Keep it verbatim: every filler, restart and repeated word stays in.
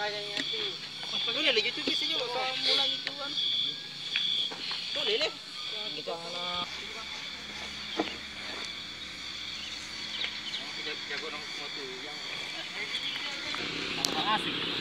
Lu lele gitu bisa juga, so, mulai gitu kan. Tuh, lele. Jago dong semua tuh, yang asik.